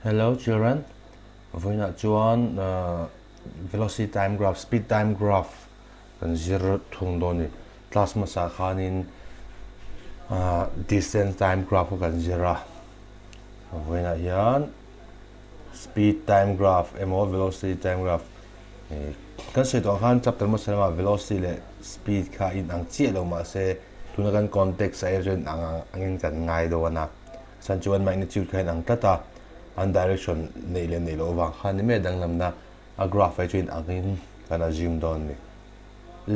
Hello children, vawiinah chuan velocity time graph, speed time graph kan zir thung dawn a ni. Class hmasa khanin distance time graph kha kan zir a, vawiinah hian speed time graph emaw velocity time graph kan sawi tawh ang khan chapter hmasa lamah velocity leh speed kha a inang chiah lo mahse tuna kan context ah erawh chuan inang angin kan ngai dawn a. Chhan chuan magnitude kha inang tlat a, an direction neih leh neih loh avang khan ni mai a danglamna a graph ah chuan inangin kan assume dawn a ni.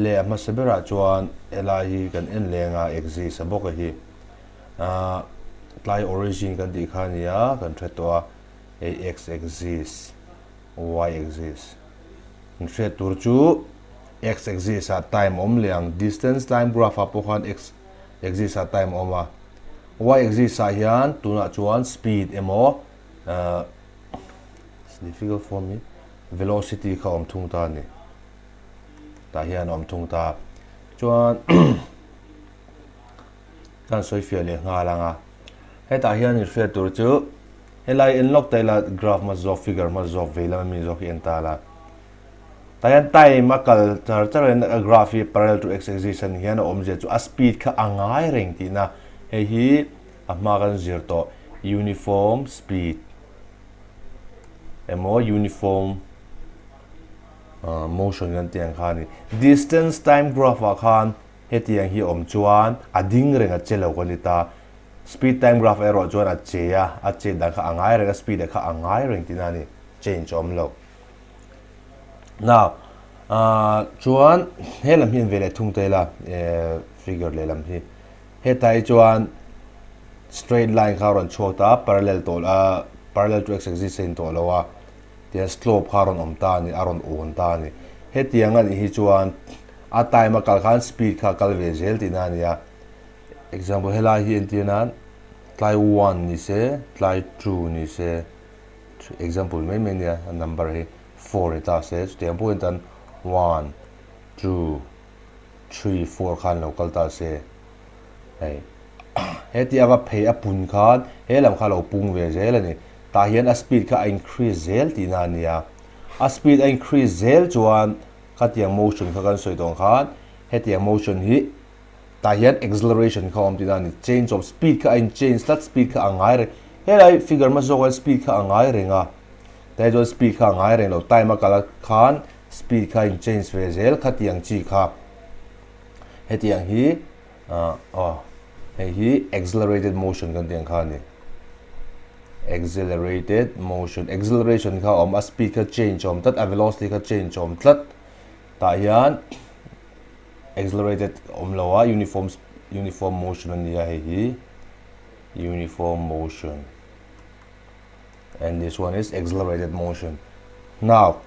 Leh a hmasa berah chuan helai hi kan en leng a axis a bawk a hi ah tlai origin kan tih kha a ni a kan hre tawh a hei x axis y axis kan hriat tur chu x axis ah time a awm leh ang distance time graph ah pawh khan x axis ah time a awm a y axis ah hian tunah chuan speed emaw ah it's difficult for me velocity kha a awm thung ta a ni. Tah hian a awm thung ta. Chuan kan sawi fiah leh nghal ang a. Hetah hian in hriat tur chu helai en lawk ta ila graph hma zawk figure hma zawk vei lam ami zawk hi en ta la. Tah hian time a kal char char in a graph hi parallel to x axis a ni hian a awmzia chu a speed kha a ngai reng tihna hei hi a hma kan zir tawh uniform speed emaw uniform Motion kan tih ang kha a ni. Distance time graph ah khan hetiang hi awm chuan a ding reng a che lo ka ni ta. Speed time graph erawh chuan a che a, a chet dan kha a ngai reng a, speed kha a ngai reng tihna a ni. Change a awm lo. Now, chuan he lam hi an ve leh thung ta ila, figure lehlam hi. Hetah hi chuan straight line kha a rawn chhuak ta a, parallel tawh a, parallel to x axis a intawh lo a. Tiang slope kha a rawn awm ta a ni, a rawn awn ta a ni. Hetiang a nih hi chuan a time a kal khan speed kha a kal ve zel tihna a ni a. Example, helai hi entir nan tlai one ni se, tlai two ni se, example mai mai a nia, a number hi four ni ta se, chutiang pawhin tan one, two, three, four khan lo kal ta se. Hei, hetia va phei a pun khan he lam kha lo pung ve zel a ni. Tah hian a speed kha a increase zel tihna a nia. A speed a increase zel chuan khatiang motion kha kan sawi tawh ang khan hetiang motion hi tah hian acceleration kha a awm tihna a ni. Change of speed kha a in change tlat, speed kha a ngai reng. Helai figure hmasa zawk hian speed kha a ngai reng a, tah hi chuan speed kha a ngai reng lo. Time a kal khan speed kha a in change ve zel khatiang chi kha. Hetiang hi aw hei hi accelerated motion kan tih ang kha a ni. Accelerated motion acceleration kha a awm a speed kha change a awm tlat a velocity kha change a awm tlat tah hian accelerated a awm lo a uniform uniform motion a ni a hei hi uniform motion and this one is accelerated motion now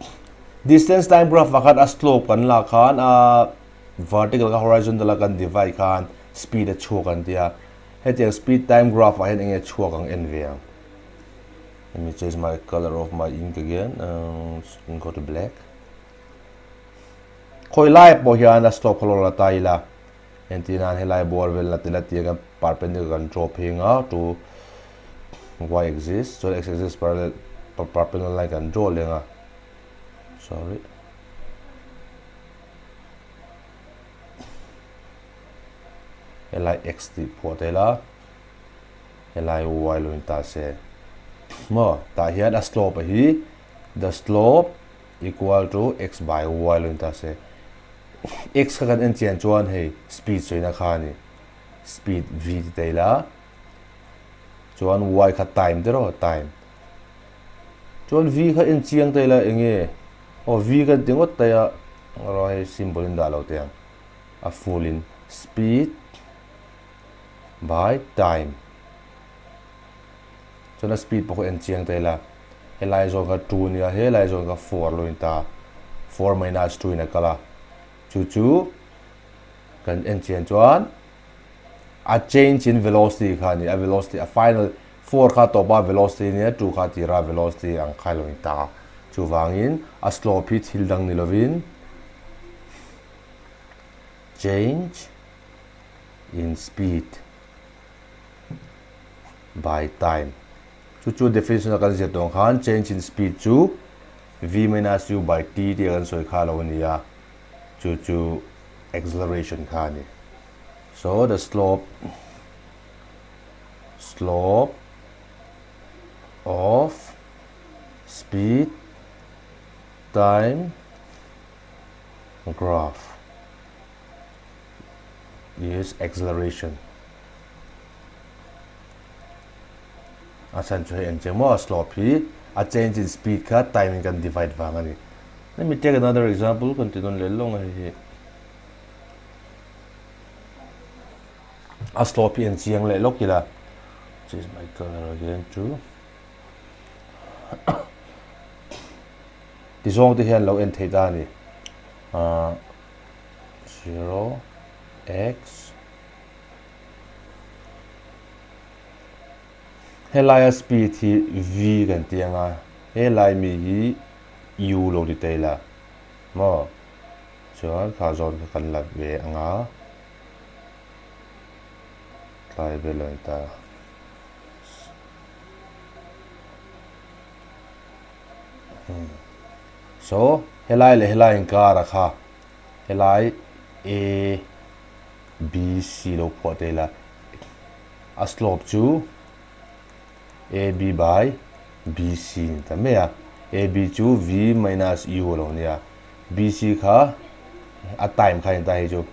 distance time graph ah khan a slope kan lak khan a vertical kha horizontal a kan divide khan speed a chhuak an tia hetiang speed time graph ah hian enge chhuak ang en ve ang let me change my color of my ink again uh, go to black khoi lai pawh hian a slope kha lo la ta ila Entir nan helai bawr vel na tila tia kan perpendicular kan draw phei anga to y axis chuan x axis parallel perpendicular line kan draw leh anga sorry helai x tih phuah ta ila helai y lo in ta se maw tah hian a slope a hi the slope equal to x by y lo in ta se X kha kan en chian chuan hei speed sawina kha a ni. Speed v ti ta ila. Chuan y kha time te rawh time. Chuan v kha en chiang ta ila enge aw v kan ti ngawt ta a rawh hei symbol in dah lo teh ang. A full in speed by time. Chuan a speed pawh kha en chiang ta ila helai zawn kha 2 nia helai zawn kha 4 lo in ta 4 minus 2 in a kal a chu chu kan en chian chuan a change in velocity kha ni a velocity a final 4 kha tawpa velocity nia 2 kha tira velocity ang khai lo in ta chuvangin a slope hi thil dang ni lovin change in speed by time. Chu chu definition a kan zir tawh ang khan change in speed chu v minus u by t tih a kan sawi kha a lo ni a, chu chu acceleration kha a ni. So the slope slope of speed time graph is acceleration. A chhan chu hei en chiang maw a slope hi a change in speed kha time in kan divide vang a ni. Let me take another example kan ti dawn leh lawng a hei hi. A slope hi en chiang leh lawk ila. Change my color again to ti zawng te hian lo en thei ta a ni. 0 x Helaia speed hi V kan ti ang a, helai mi hi U lo ti ta ila maw? Chuan kha zawn kha kan la ve ang a, tlai vel a ni ta. So, helai leh helai inkara kha helai A B C lo phuah ta ila a slope chu A B by B C ni ta mai a, A B chu V minus U a lo nia, B C kha a time kha a ni ta hei chu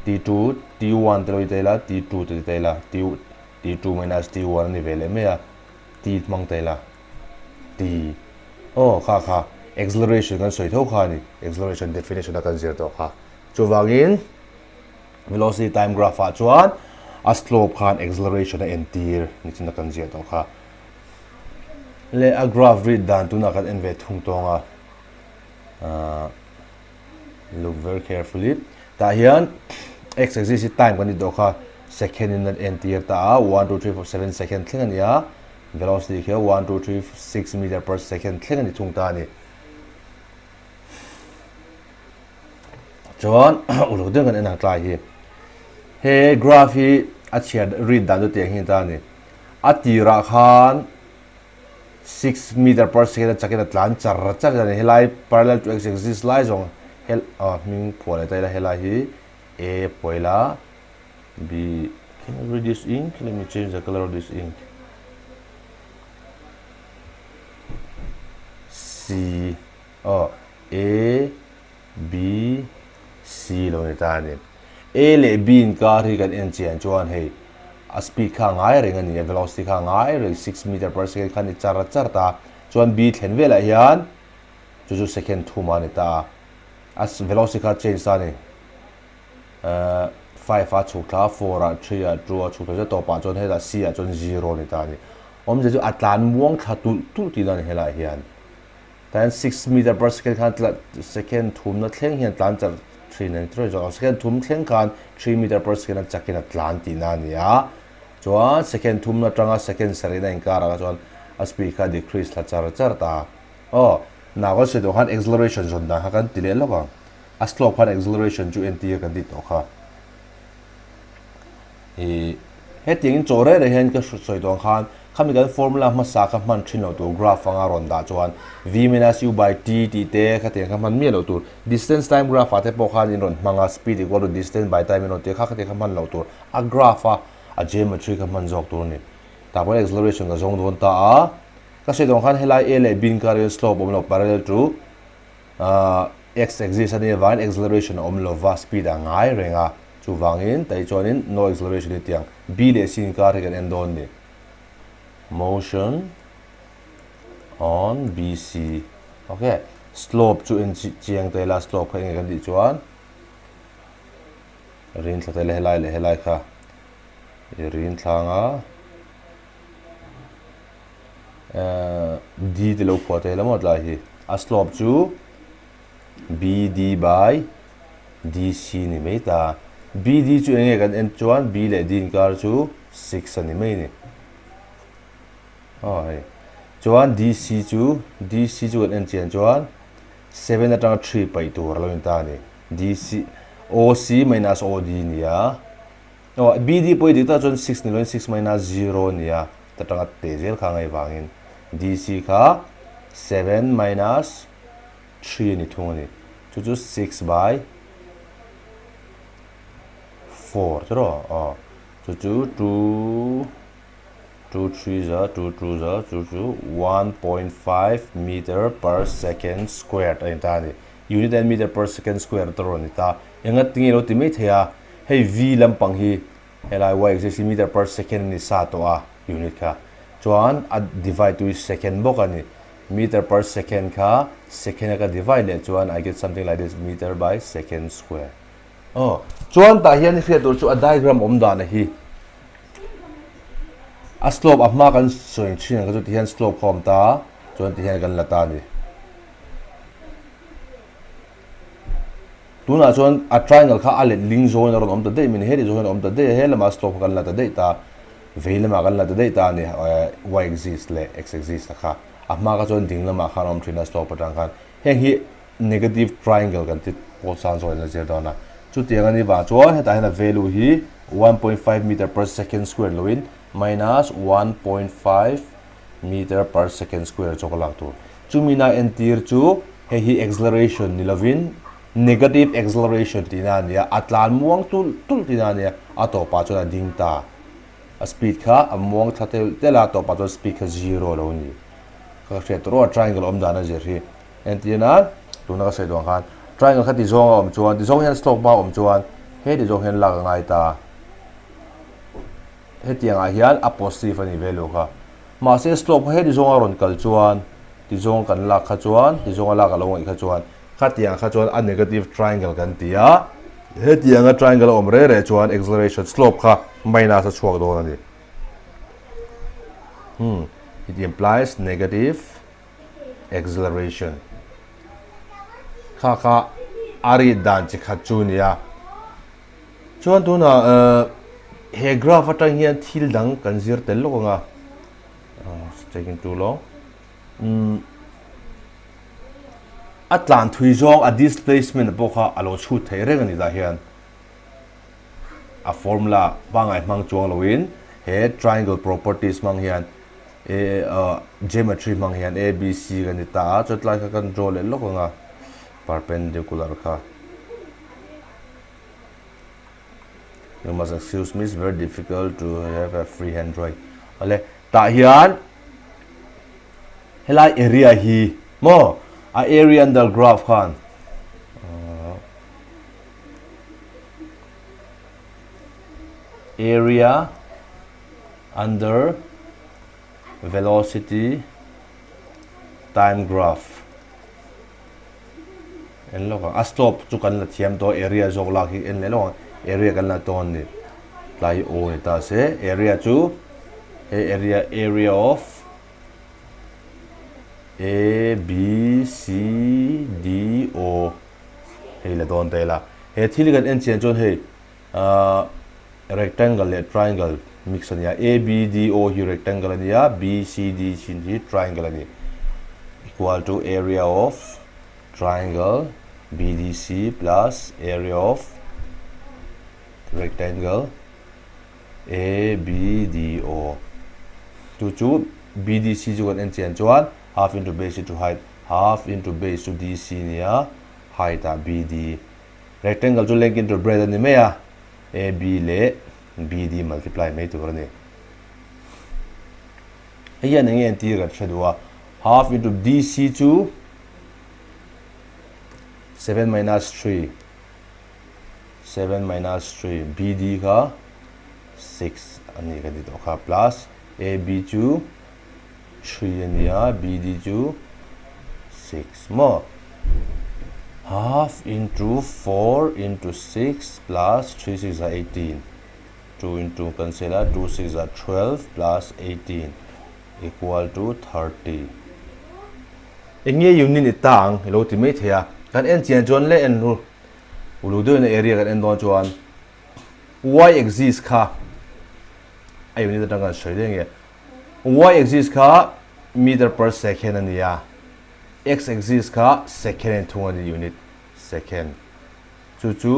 T 2 T 1 te lo ti ta ila T 2 te ti ta ila T T 2 minus T 1 a ni ve leh mai a, T hmang ta ila T aw kha kha acceleration kan sawi tho kha a ni acceleration definition a kan zir tawh kha chuvangin. Velocity time graph ah chuan a slope khan acceleration a entir ni chin a kan ziah tawh kha. Le a graph read dan tunah kan en ve thung tawng a. Uh, look very carefully. Tah hian x axis hi time kan ti tawh kha second in an entir ta a 1 2 3 4 7 second thleng a ni a. Velocity khi 1 2 3 6 meter per second thleng a ni thung ta a ni. Chuan uluk deuh kan en ang tlai hi. He graph hi a chhiar read dan chu tiang hi ta a ni. A tirah khan 6 meter per second a chakin a tlan char char a ni. Helai parallel to x axis lai zawng hel ah hming phuah leh ta ila helai hi A phuah ila B can I read this ink? Let me change the color of this ink. C aw A B C lo ni ta a ni. A leh B inkar hi kan en chian chuan hei a speed kha a ngai reng a ni a, velocity kha a ngai reng 6 meter per second kha a ni char char ta. Chuan B thlen velah hian chu chu second thum a ni ta a, a velocity kha change ta a ni. 5 a chhuk thla, 4 ah, 3 ah, 2 ah chhuk thla tawpah chuan hetah C ah chuan 0 a ni ta a ni. Awmzia chu a tlan muang thla tulh tulh tihna a ni helaiah hian. Tan 6 meter per second khan tla second thumna thleng hian tlan char thin a ni tawh zawk a, second thum thleng khan 3 meter per second a chakin a tlan tihna a ni a, chuan second thumna atanga second sarihna inkarah kha chuan a speed kha decrease thla char char ta a. Aw, nau kan sawi tawh khan acceleration zawn dan kha kan ti leh lawk ang, a slope khan acceleration chu entir kan tih tawh kha. Ih hetiangin chaw reh reh hian ka sawi tawh ang khan khami kan formula hmasa kha hman thin loh tur graph anga rawn dah chuan v minus u by t tih te khatiang kha hman miah loh tur distance time graph ah te pawh khan in rawn hmang a speed equal to distance by time in rawn ti a kha khatiang kha hman loh tur a graph a a geometry kha hman zawk tur a ni tah pawh acceleration ka zawng dawn ta a ka sawi tawh ang khan helai a leh b inkar hian slope awm lo parallel to X axis a nih avangin acceleration a awm lova, speed a ngai reng a, chuvangin tah hi chuanin no acceleration hi tiang B leh C inkar hi kan en dawn ni. Motion on BC ok slope chu en chiang ta ila slope kha enge kan tih chuan rin thla ta ila helai leh helai kha i rin thlang a. D ti lo phuah thei la maw tlai hi a slope chu BD by DC ni mai ta BD chu enge kan en chuan B leh D inkar chu 6 a ni mai ni aw hei chuan DC chu DC chu kan en chian chuan 7 atanga 3 paih tur a lo in ta a ni DC OC minus OD nia Aw, BD pawh i dik tak chuan 6 ni loin 6 minus 0 a ni a, ta tanga teh zel kha ngaih vangin. DC kha 7 minus 3 a ni thung a ni. Chu chu 6 by 4 tiraw? Aw. Chu chu 2 2 3 za 2 2 za chu chu 1.5 meter per second squared a ni ta a ni. Unit and meter per second square te rawn ni ta. Enga tinge lo ti mai thei a, hei V lampang hi helai y axis hi meter per second a ni sa tawh a unit kha. Chuan a divide tu hi second bawk a ni. Meter per second kha second a ka divide leh chuan I get something like this meter by second square. Aw, chuan tah hian i hriat tur chu a diagram awm dan a hi. A slope a hma kan sawi ang thin ang kha chu tihian slope kha a awm ta a, chuan tihian kan la ta a ni. Tunah chuan a triangle kha a let ling zawngin a rawn awm ta daih mai a ni. Heti zawng hian a awm ta daih a, he lamah slope kha kan la ta daih ta, vei lamah kan la ta daih ta a ni, y axis leh x axis a kha. A hma kha chuan ding lamah khan a awm thin a slope atang khan. Heng hi negative triangle kan ti pawl sang zawngin a zir dawn a. Chutiang a ni vang chuan hetah hian a value hi 1.5 meter per second square loin minus 1.5 meter per second square chu ka lak tur. Chumi na entir chu hei hi acceleration ni lovin negative acceleration tihna a ni a, a tlan muang tulh tulh tihna a ni a, a tawpah chuan a ding ta. A speed kha a muang thla telh telh a, a tawpah chuan speed kha zero a lo ni. Ka hriat tur aw a triangle awm dan a zir hi. Entir nan tuna ka sawi duh ang khan triangle kha ti zawng a awm chuan ti zawng hian slope hma a awm chuan he ti zawng hian lak a ngai ta. Hetiang ah hian a positive a ni ve lo kha. Mahse slope kha heti zawnga rawn kal chuan ti zawng kan lak kha chuan ti zawnga lak a lo ngaih kha chuan khatiang kha chuan a negative triangle kan ti a, hetianga triangle a awm reh reh chuan acceleration slope kha minus a chhuak dawn a ni. Hmm, it implies negative acceleration. Kha kha a rit dan chi khat chu nia. Chuan tunah he graph atang hian thil dang kan zir tel lawk ang a, it's taking too long. Umm a tlan thui zawng a displacement pawh kha a lo chhut thei reng a ni tah hian a formula pangngai hmang chuang loin he triangle properties hmang hian e geometry hmang hian a b c kan ti ta a chutlai kha kan draw leh lawk ang a perpendicular kha. You must excuse me, it's very difficult to have a free hand drawing. Ale, tah hian helai area hi mo a area under graph khan area under velocity time graph En lawk ang, a slope chu kan la thiam tawh area zawk lak hi en leh lawk ang, area kan la tawn ni tlai hi aw ni ta se area chu he area area of A B C D O hei la dawn ta ila he thil hi kan en chian chuan hei ahh rectangle leh triangle mix a nia A B D O hi rectangle a nia B C D chin hi triangle a ni equal to area of triangle BDC plus area of rectangle ABDO chu chu BDC chu kan en chian chuan half into base into height half into base chu DC nia height ah BD rectangle chu length into breadth a ni mai a AB leh BD multiply mai tur a ni hei hian eng nge entir kan hre duh a half into DC chu 7 minus 3 7 minus 3 BD kha 6 a ni ka ti tawh kha plus AB chu 3 a ni a BD chu 6 maw half into 4 into 6 plus 3 6 are 18 2 into cancel a 2 6 are 12 plus 18 equal to 30 Eng nge unit ni ta ang i lo ti mai thei a, kan en chian chuan leh en ru ulu deuhin a area kan en dawn chuan y axis kha a unit atang kan sawi daih nge y axis kha meter per second a ni a, x axis kha second a ni thung a ni unit second chu chu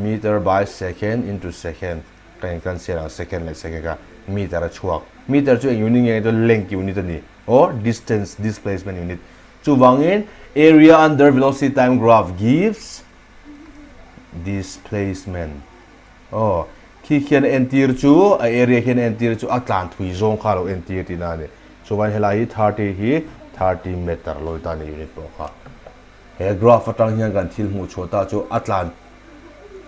meter by second into second kan in cancel ang second leh second kha meter a chhuak meter chu eng unit nge chuan length unit a ni. Or distance, displacement unit. Chuvangin area under velocity time graph gives displacement. Aw, khi khian a entir chu, a area khian a entir chu a tlan thui zawng kha a lo entir tihna a ni. Chuvan helai hi 30 hi 30 meter lawi ta a ni unit pawh kha. He graph atang hian kan thil hmuh chhuah ta chu a tlan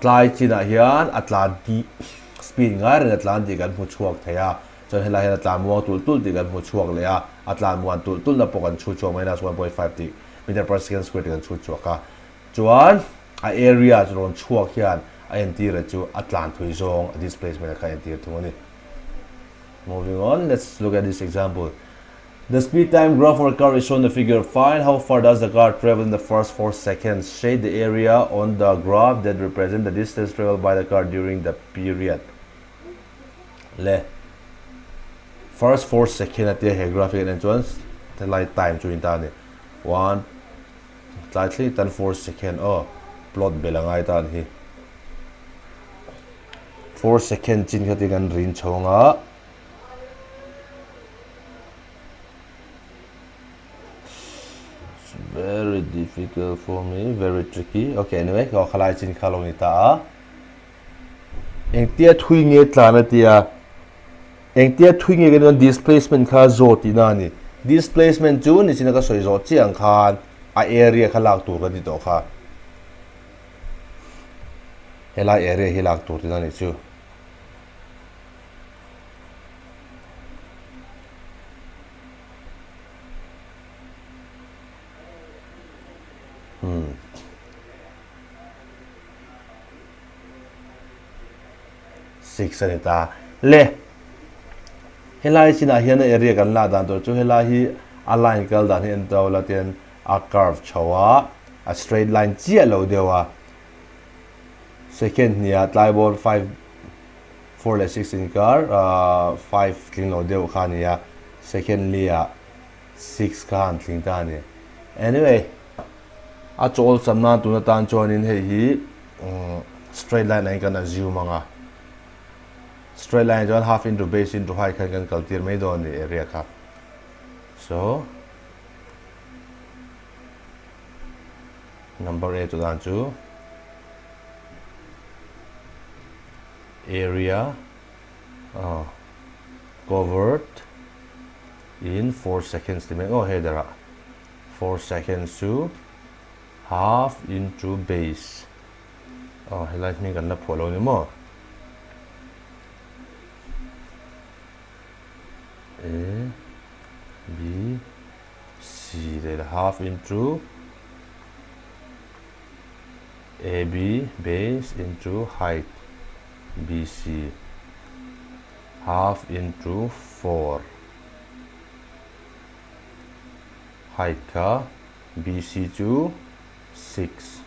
tlai chinah hian a tlan tih speed ngai reng a tlan tih kan hmu chhuak thei a. Chuan helai hian a tlan muang tulh tulh tih kan hmu chhuak leh a, a tlan muan tulh tulhna pawh kan chhut chhuak minus 1.5 tih meter per second square tih kan chhut chhuak a. Chuan a area chu rawn chhuak hian a entir a chu a tlan thui zawng a displacement a kha entir thung a ni. Moving on, let's look at this example. The speed time graph for a car is shown in the figure. Find how far does the car travel in the first 4 seconds. Shade the area on the graph that represent the distance traveled by the car during the period. Le first 4 second atia he graph hi kan en chuan helai time chu in ta a ni. 1 Tlai thli tan 4 second aw plot bel a ngai tan hi. 4 second chin kha ti kan rin chho anga. It's very difficult for me, very tricky. Okay, anyway, ka khalai chin kha lo ni ta a. Engtia thui nge tlan a tia, engtia thui nge kan chuan displacement kha zaw tihna a ni. Displacement chu nichina ka sawi zawh chiah ang khan a area kha lak tur kan ti tawh kha. Helai area hi lak tur tihna a nih chu. Hmm. 6 a ni ta. Le, helai chinah hian a area kan lah dan tur chu helai hi a line kal dan hi en to la tian a curve chho a, a straight line chiah lo deuh a. Second hniah tlai bawr 5, 4 leh 6 inkar 5 tling lo deuh kha a ni a, second li ah 6 kha han tling ta a ni. Anyway, a chawl cham nan tun atan chuanin hei hi straight line angin kan assume ang a. Straight line chuan half into base into height khan kan kal tir mai dawn a ni area kha. So, number A chu dan chu area covered in 4 seconds ti mai aw header ah 4 seconds chu half into base aw helai hming kan la phuah lo ni maw a b c leh half into a b base into height b c half into 4 Height kha BC chu 6.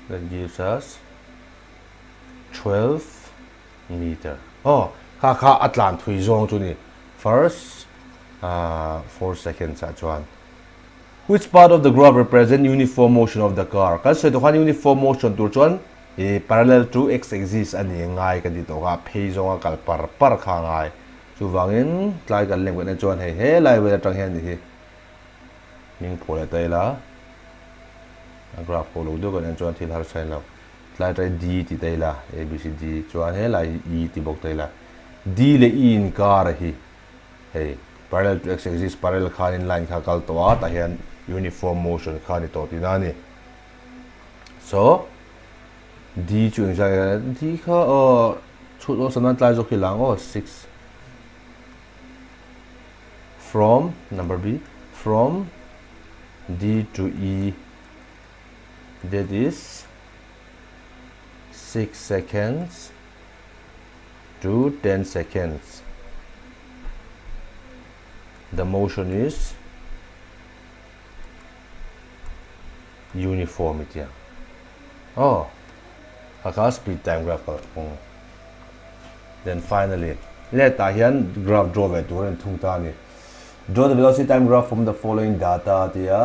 That gives us 12 meter. Oh, kha kha a tlan thui zawng chu ni. First 4 seconds ah chuan. Which part of the graph represent uniform motion of the car? Kan sawi tawh khan uniform motion tur chuan i parallel to x axis a ni ngai kan ti tawh kha, phei zawnga kal par par kha ngai. Chuvangin tlai kan lem kan en chuan hei helai vel atang hian nih hi hming phuah leh ta ila a graph ko lo deuh kan en chuan thil harsa in lo tlai atang hi D ti ta ila A B C D chuan helai hi E ti bawk ta ila D leh E inkar a hi hei parallel to x axis parallel khanin line kha a kal tawh a tah hian uniform motion kha a ni tawh tihna a ni so D chu engzah nge D kha aw chhut awlsam nan tlai zawk hi lang aw 6 from number B from D to E that is 6 seconds to 10 seconds the motion is uniformity ang aw a kha speed time graph kal phung then finally let ah hian graph draw ve tur a ni thung ta a ni draw the velocity time graph from the following data tia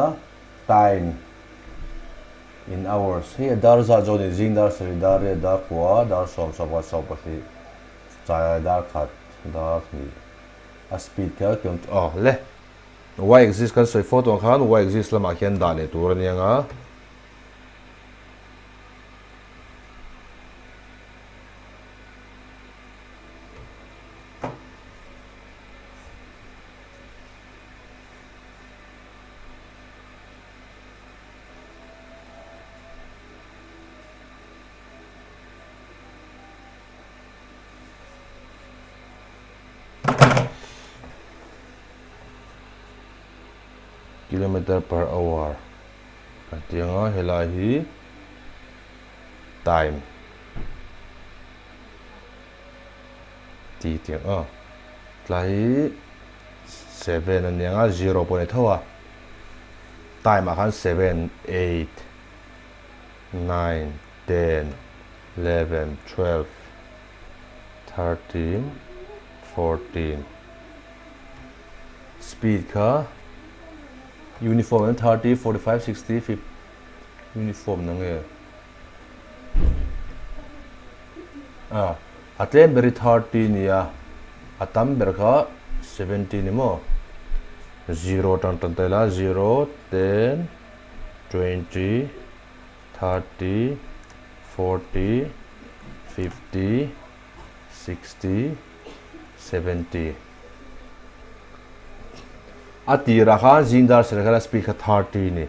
time in hours hei a dar zat zawk ni zing dar sarih dar riat dar kua dar sawm sawm khat sawm pahnih chai dar khat dar hnih. A speed kha kilometer aw le y axis kan sawi fo tawh ang khan y axis lamah khian dah leh tur a ni ang a. Kilometer per hour kan tih ang a helai hi time ti tih ang a tlai hi seven a ni ang a zero pawh a ni tho a time ah khan seven eight nine ten 11 12 13 14 Speed kha uniform in 30 45 60 50 uniform na nge a a tlem ber hi 30 nia a tam ber kha 70 ni maw 0 atang tan ta ila 0 10 20 30 40 50 60 70 A tirah khan zing dar serh khan a speed kha 30 ni.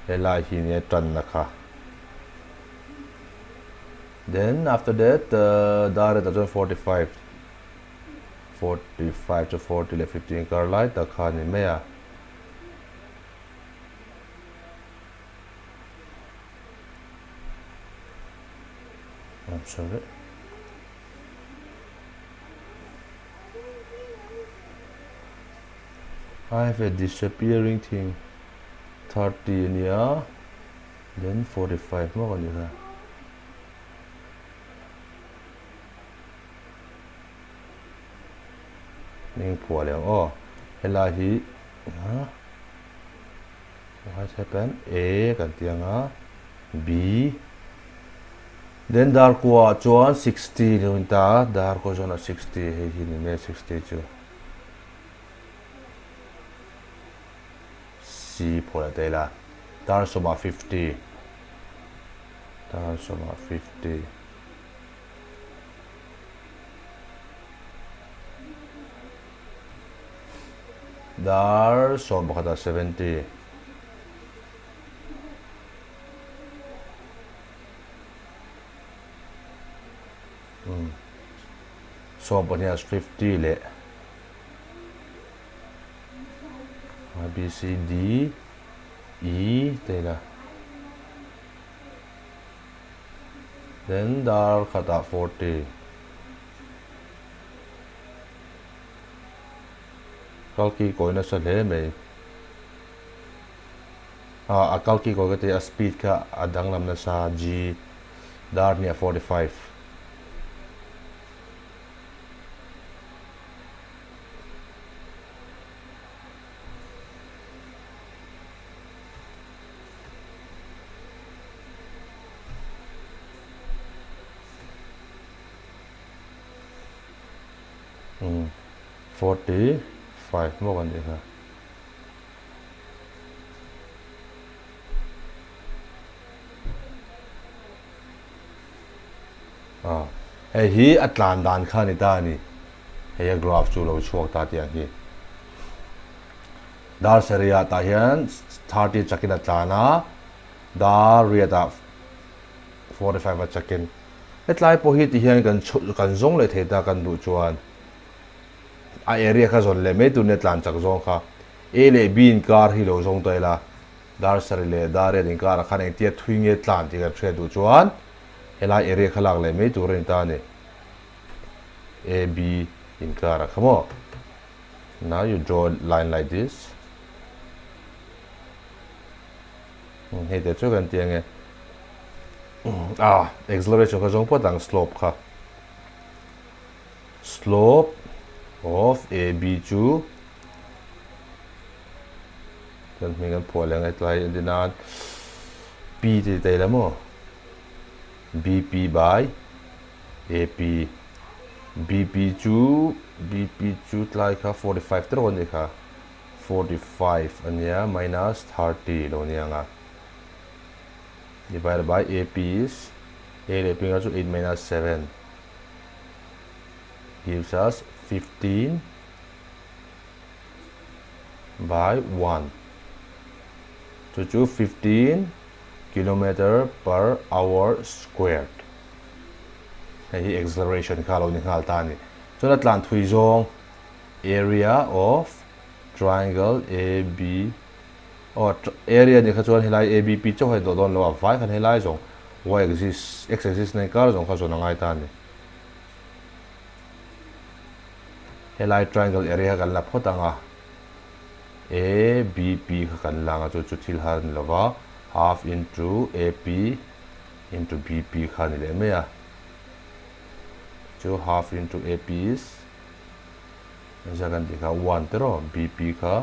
Helai hi nia tanna kha. Then after that dar rate ah chuan 45 45 chu 40 leh 50 inkar lai tak kha a ni mai a. I'm sorry. I have a disappearing thing 30 a nia then 45 maw ka ni kha ning phuah leh ang aw helai hi What happened? A kan ti ang a, B then dar kua ah chuan 60 ni hun ta, dar kua zawn ah 60 hei hi ni mai 60 chu C phawl a tel a, dar sawmah 50 dar sawmah 50. Dar 11 ah 70. Umm 12 ah 50 leh A B C D E te ila then dar khatah 40. Kalki kawi nasa hle mai. Ah a kalki kawi ka ti a speed kha a danglam nasa G dar hnih a 45. 45 maw kan tih kha. Ah, hei hi a tlan dan kha ni ta a ni. Hei a graph chu lo chhuak ta tih ang hi. Dar sarih ah tah hian 30 chakin a tlan a, dar riat ah 45 a chakin. Hetlai pawh hi ti hian kan kan zawng leh thei ta kan duh chuan a area kha zawn leh mai tur nia tlan chak zawng kha A leh B inkar hi lo zawng ta ila dar sarih leh dar riat inkar ah khan engtia thui nge tlan tih kan hriat duh chuan helai area kha lak leh mai tur a ni ta a ni A B inkar ah kha maw now you draw line like this Hei te chu kan ti ange. Ah, acceleration kha zawng pawt ang slope kha. Slope of AB chu kan hming kan phuah leh ange tlai en din nan P ti thei la maw BP by AP. BP chu BP chu tlai kha 45 te rawh a nih kha 45 a nia minus 30 lo nia ang a divided by AP is A leh P nga chu 8 minus 7 gives us 15 by 1 chu chu 15 kilometer per hour squared. Hei hi acceleration kha lo ni nghal ta a ni. Chuan a tlan thui zawng area of triangle AB aw area nih kha chuan helai ABP chauh a indawh dawn lo a, vai khan helai zawng y axis x axis na inkar zawng kha zawn a ngai ta a ni. Helai triangle area kha kan la phawt ang a, ABP kha kan la ang a chu chu thil har a ni lo va, half into AP into BP kha a ni leh mai a, chu half into AP is engzah kan tih kha one te rawh BP kha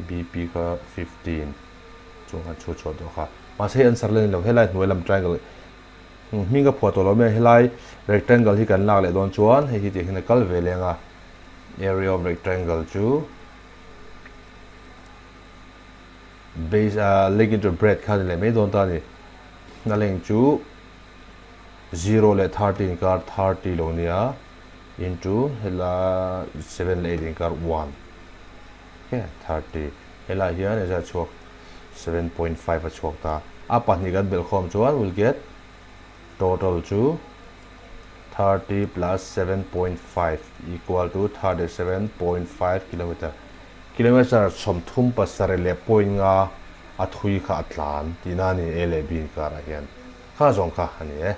BP kha 15 chung khan chhut chhuah tawh kha mahse hei answer la ni lo helai hnuai lam triangle hming ka phuah tawh lo mai a helai rectangle hi kan lak leh dawn chuan hei hi tiang hian a kal ve leng a area of rectangle chu Base a length into breadth kha ni leh mai dawn ta a ni. A length chu 0 leh 30 inkar 30 lo nia into hela 7 leh 8 inkar 1 okay 30 helai hian engzat a chhuak 7.5 a chhuak ta a pahnih kan belh khawm chuan will get total chu 30 plus 7.5 equal to 37.5 kilometer Kilometre 37 leh point nga a thui kha a tlan tihna a ni A leh B inkarah hian. Kha zawng kha a ni e.